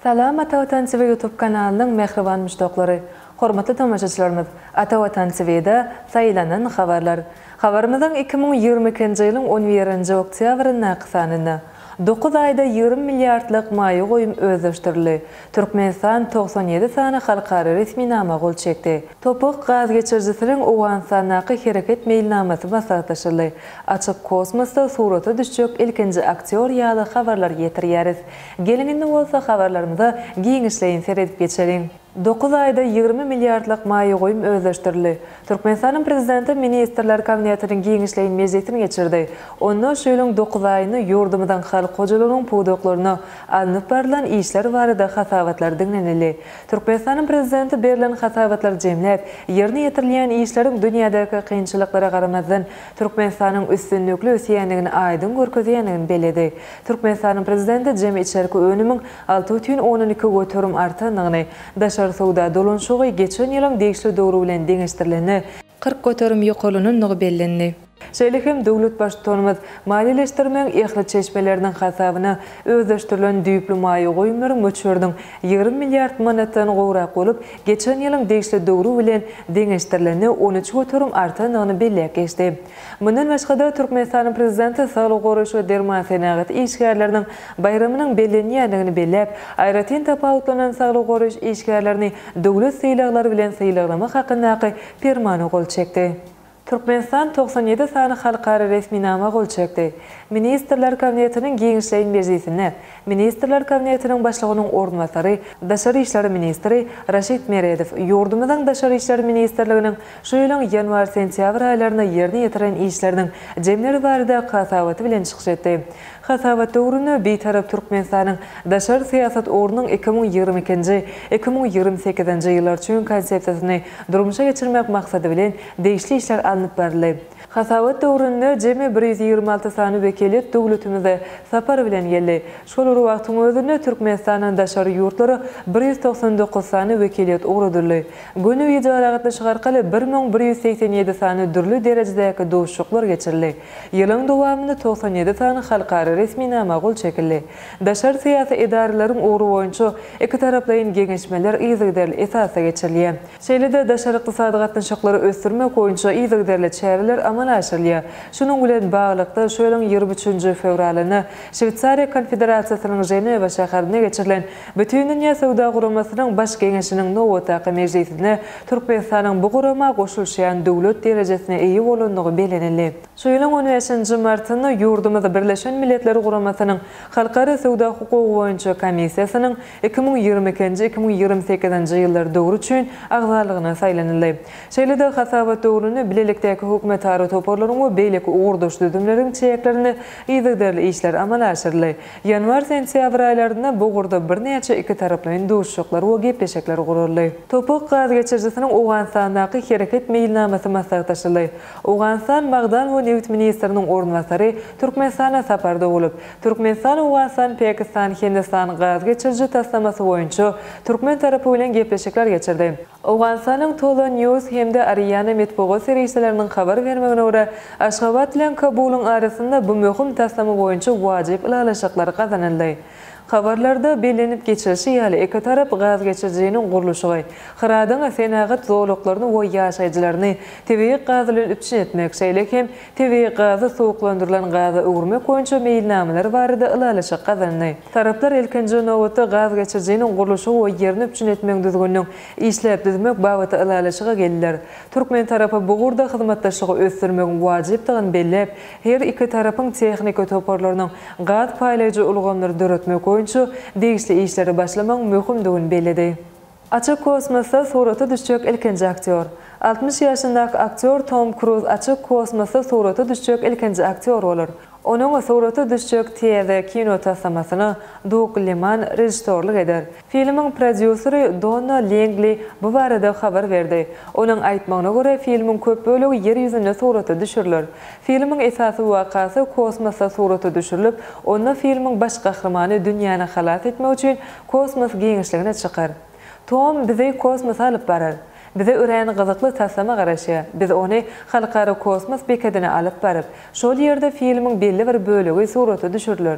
Salam Ata Watan TV YouTube kanalynyň mähriban muşdaklary! Hormatly tomaşaçylarymyz, Ata Watan TV-de saýlanan habarlar. Habarymyzyň 2022-nji ýylyň on birinji oktýabryndaky sanynda, Dokuz aýda 20 milliardlyk maýa goýum özleşdirildi. Türkmenistan 97 sany halkara resminama gol çekdi. Topuk gaz geçirijisiniň Owganystandaky hereket meýilnamasy maslahatlaşyldy. Açyk kosmosda surata düşjek ilkinji aktýor ýaly habarlary ýetirýäris. Geliň indi bolsa habarlarymyza giňişleýin seredip geçeliň. Dokuz aýda 20 milliardlyk maýa goýum özleşdirildi. Türkmenistanyň Prezidenti Ministrler Kabinetiniň giňişleýin mejlisini geçirdi. Onda şu ýylyň dokuz aýynda ýurdumyzyň halk hojalygynyň pudaklarynda alnyp barlan işler barada hasabatlar diňlenildi. Türkmenistanyň Prezidenti berlen hasabatlary jemläp, ýerine ýetirilýän işleriň dünýädäki kynçylyklara garamazdan, Türkmenistanyň üstünlikli ösýändigini aýdyň görkezýändigini belledi. Türkmenistanyň Prezidenti jemi içerki önümiň 6,2% artandygyny, daşary söwda dolanyşygy geçen ýylyň degişli döwri bilen deňeşdirilende, 40% ýokarlanandygy bellendi. Şeýle hem döwlet Baştutanymyz maliýeleşdirmegiň ähli çeşmeleriniň hasabyna özleşdirilen düýpli maýa goýumlaryň möçberiniň 20 milliard manatdan gowrak bolup, geçen ýylyň degişli döwri bilen deňeşdirilende 13% artandygyny belläp geçdi. Mundan başga-da, Türkmenistanyň Prezidenti saglygy goraýyş we derman senagaty işgärleriniň baýramynyň bellenýändigini belläp, aýratyn tapawutlanan saglygy goraýyş işgärlerini döwlet sylaglary bilen sylaglamak hakyndaky Permana gol çekdi. Türkmenistan 97 sany halkara resminama gol çekdi. Ministrler Kabinetiniň giňişleýin mejlisinde Ministrler Kabinetiniň Başlygynyň orunbasary, daşary işler ministri Raşid Meredow ýurdumyzyň Daşary işler ministrliginiň şu ýylyň ýanwar-sentýabr aýlarynda ýerine ýetiren işleriniň jemleri barada hasabaty bilen çykyş etdi. Hasabat döwründe Bitarap Türkmenistanyň daşary syýasat ugrunyň 2022-nji, 2028-nji ýyllar üçin Konsepsiýasyny durmuşa geçirmek maksady bilen degişli işler alnyp baryldy. Hasabat döwründe jemi 126 sany wekiliýet döwletimize sapar bilen geldi. Şol bir wagtyň özünde Türkmenistandan daşary ýurtlara 199 sany wekiliýet ugradyldy. Göni wideoaragatnaşyk arkaly 1187 sany dürli derejedäki duşuşyklar geçirildi. Ýylyň dowamynda 97 sany halkara resminama gol çekildi. Daşary syýasy edaralaryň ugry boýunça ikitaraplaýyn geňeşmeler yzygiderli esasda geçirilýär. Şeýle-de daşary ykdysady gatnaşyklary ösdürmek boýunça yzygiderli çäreler amala aşyrylýar. Şunuň bilen baglylykda, şu ýylyň 23-nji fewralynda Şweýsariýa Konfederasiýasynyň Ženewa şäherinde geçirilen Bütindünýä Söwda Guramasynyň Baş Geňeşiniň nobatdaky mejlisinde Türkmenistanyň bu gurama goşulyşýan döwlet derejesine eýe bolandygy bellenildi. Şu ýylyň on bäşinji martynda ýurdumyz Birleşen Milletler Guramasynyň Halkara söwda hukugy boýunça komissiýasynyň 2022-nji, 2028-nji ýyllar döwri üçin agzalygyna saýlanyldy. Şeýle-de hasabat döwründe bilelikdäki hökümetara toparlaryň we beýleki ugurdaş düzümleriň çäklerinde yzygiderli işler amala aşyryldy. Ýanwar-sentýabr aýlarynda bu ugurda birnäçe ikitaraplaýyn duşuşyklar we gepleşikler guraldy. Topuk gaz geçirijisiniň Owganystandaky hereket meýilnamasy maslahatlaşyldy. Owganystan magdan we nebit ministriniň orunbasary Türkmenistana saparda bolup, Türkmenistan-Owganystan-Pakistan-Hindistan gaz geçiriji taslamasy boýunça türkmen tarapy bilen gepleşikler geçirdi. Owganystanyň Tolo News hem-de Ariana metbugat serişdeleriniň habar bermegine görä, Aşgabat bilen Kabulyň arasynda bu möhüm taslama boýunça wajyp ylalaşyklar gazanyldy. Habarlarda bellenip geçilişi ýaly, iki tarap gaz geçirijiniň gurluşygy, Hyradyň senagat zolaklaryny we ýaşaýjylaryny tebigy gaz bilen üpjün etmek, şeýle hem tebigy gazy suwuklandyrylan gaza öwürmek boýunça meýilnamalar barada ylalaşyk gazandy. Taraplar ilkinji nobatda gaz geçirijiniň gurluşygy we ýerini üpjün etmegiň düzgüniniň işläp düzmek babatda ylalaşyga geldiler. Türkmen tarapy bu ugurda hyzmatdaşlygy ösdürmegiň wajypdygyny belläp, her iki tarapyň tehniki toparlarynyň gaz paýlaýjy ulgamlary döretmek boýunça degişli işleri başlamagyň möhümdigini belledi. Açyk kosmosda surata düşjek ilkinji aktýor. 60 ýaşyndaky aktýor Tom Kruz açyk kosmosda surata düşjek ilkinji aktýor bolar. Onuň surata düşjek täze kino taslamasyna Dug Liman režissýorlyk eder. Filmiň prodýuseri Donna Lengli bu barada habar berdi. Onuň aýtmagyna görä, filmiň köp bölegi Ýer ýüzünde surata düşüriler. Filmiň esasy wakasy kosmosda surata düşürilip, onda filmiň baş gahrymany dünýäni halas etmek üçin kosmos giňişligine çykar. Tom bizi kosmosa alyp barar. Bize örän gyzykly taslama garaşýar. Biz ony Halkara kosmos bekedine alyp baryp, şol ýerde filmiň belli bir bölegi surata düşüriler.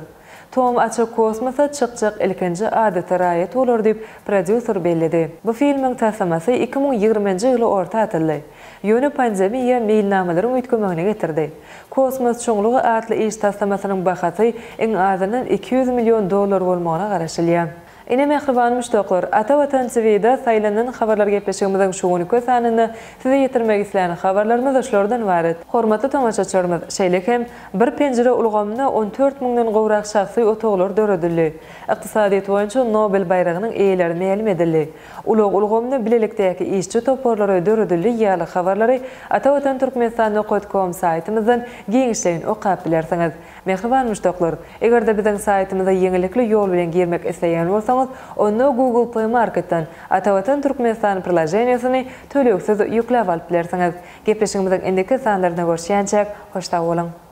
Tom açyk kosmosa çykjak ilkinji adaty raýat bolar diýip, prodýuser belledi. Bu filmiň taslamasy 2020-nji ýyly orta atyldy. Ýöne pandemiýa meýilnamalaryň üýtgemegine getirdi. Kosmos çuňlugy atly iş taslamasynyň bahasy iň azyndan 200 million dollar bolmagyna garaşylýar. Ine mähriban muşdaklar, Ata Watan TV-da saýlanan habarlar gepleşigimiziň şu günki sanynda size ýetirmek islän habarlarymyz şulardan ybarat. Hormatly tomaşaçylarymyz, şeýle hem Bir penjire ulgamynda 14 müňden gowrak şahsy otaglar döredildi. Ykdysadyýet boýunça Nobel baýragynyň eýeleri mälim edildi. Ulag ulgamynda bilelikdäki işçi toparlary döredildi ýaly habarlary Atavatan Türkmenistan nokat kom saýtymyzdan giňişleýin okap bilersiňiz. Mähriban muşdaklar, eger-de biziň saýtymyza ýeňillikli ýol bilen girmek isleýän bolsaňyz, onda Google Play Marketden Atavatan Türkmenistan priloženiýasyny tölegsiz ýükläp alyp bilersiňiz. Gepleşigimiziň indiki sanlarynda görüşýänçäk, hoş sag boluň!